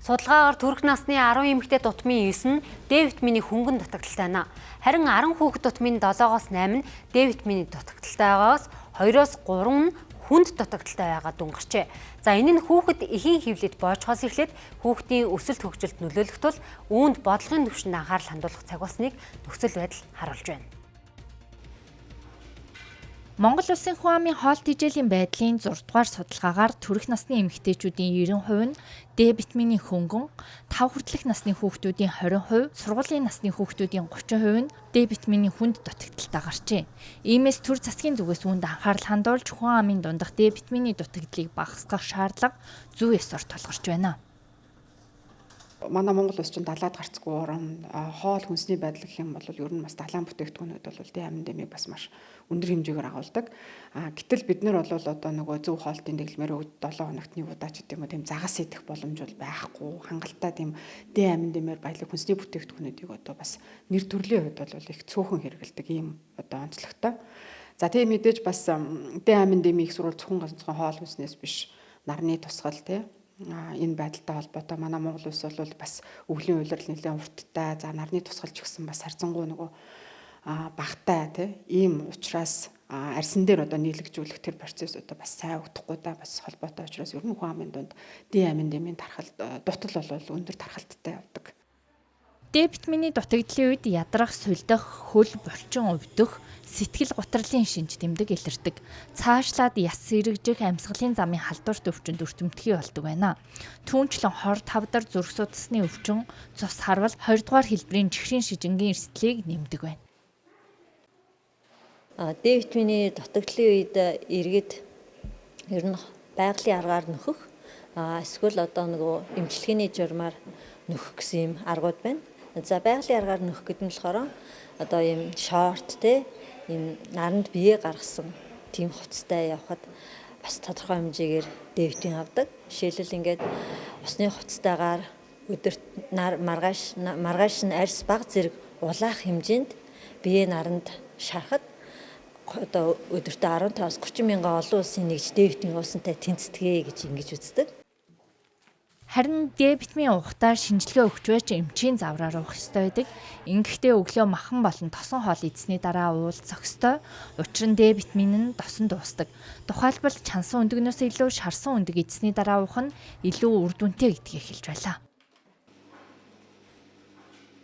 Судалгаагаар төрөх насны 10 эмэгтэй дутмын 9 нь Д витамины хөнгөн дутагдалтай байна. Харин 10 хүүхэд дутмын 7-оос 8 нь Д витамины дутагдалтай байгаагаас 2-оос 3 нь хүнд дутагдалтай байгаа дүн гарчээ. За, энэ нь хүүхэд эхийн хэвлэлд боожхоос эхлээд хүүхдийн өсөлт хөгжилд нөлөөлөх тул үүнд бодлогын түвшинд анхаарал хандуулах цаг болсныг нөхцөл байдал харуулж байна. Монгол Улсын хүн амын хоол тэжээлийн байдлын 6 дугаар судалгаагаар төрөх насны эмэгтэйчүүдийн 90% нь Д витамины хөнгөн, 5 хүртэлх насны хүүхдүүдийн 20%, сургуулийн насны хүүхдүүдийн 30% нь Д витамины хүнд дутагдалтай гарчээ. Иймээс төр засгийн зүгээс үүнд анхаарал хандуулж хүн амын дундах Д витамины дутагдлыг багасгах шаардлага зүй ёсоор тулгарч байна. Манай Монгол улс чинь далаад гарцгүй орон, хоол хүнсний байдал гэх юм бол ер нь бас далайн бүтээгдэхүүнүүд бол Д амин дэмийг бас маш өндөр хэмжээгээр агуулдаг. Гэтэл бид нар бол одоо нөгөө зөв хоолтын дэглэмээр 7 хоногт нэг удаа ч гэдэг юм уу тийм загас идэх боломж бол байхгүй. Хангалттай тийм Д амин дэмээр баялаг хүнсний бүтээгдэхүүнүүдийг одоо бас нэр төрлийн хувьд бол их цөөхөн хэрэгэлдэг ийм одоо онцлогтой. За, тийм мэдээж бас Д амин дэмийг их сурвал зөвхөн ганцхан хоол хүнснээс биш, нарны тусгал, тий, энэ байдалтай холбоотой манай Монгол улс бол бас өвлийн улирал нэлээд урттай. За, нарны тусгал ч гэсэн бас харьцангуй нөгөө багтай, тий. Ийм учраас арьсан дээр одоо нийлэгжүүлэх тэр процесс одоо бас сайн өгдөхгүй да бас холбоотой учраас ер нь хүн амын дунд Д амин дэмийн тархалт дутал бол өндөр тархалттай явдаг. Д витамины дутагдлын үед ядрах, сулдах, хөл, булчин өвдөх, сэтгэл гутралын шинж тэмдэг илэрдэг. Цаашлаад яс сэрэгжих, амьсгалын замын халдварт өвчнөд өртөмтгий болдог байна. Түүнчлэн хор тавдар, зүрх судасны өвчин, цус харвал, 20 дугаар хэлбэрийн чихрийн шижингийн эрсдлийг нэмдэг байна. Д витамины дутагдлын үед иргэд ер нь байгалийн аргаар нөхөх, эсвэл одоо нөгөө эмчилгээний журмаар нөхөх гэсэн юм аргууд байна. За, байгалийн аргаар нөхөх гэдэг нь болохоор одоо ийм шорт, те, ийм наранд бие гаргасан тийм хувцастай явхад бас тодорхой хэмжээгээр Д витамин авдаг. Жишээлбэл, ингээд усны хувцастайгаар өдөрт маргааш маргааш нь арьс баг зэрэг улаах хэмжээнд бие наранд шарахад одоо өдөртөө 15-аас 30 мянган олон улсын нэгж Д витамин уусантай тэнцдэгэ гэж ингэж үздэг. Харин Д витамин уухдаа шинжилгээ өгч байж эмчийн завраар уух ёстой байдаг. Ингэхдээ өглөө махан болон тосон хоол идсэний дараа уул зохистой. Учир нь Д витамин нь досон дуусдаг. Тухайлбал, чансан өндөгнөөс илүү шарсан өндөг идсэний дараа уух нь илүү үр дүнтэй гэдгийг хэлж байлаа.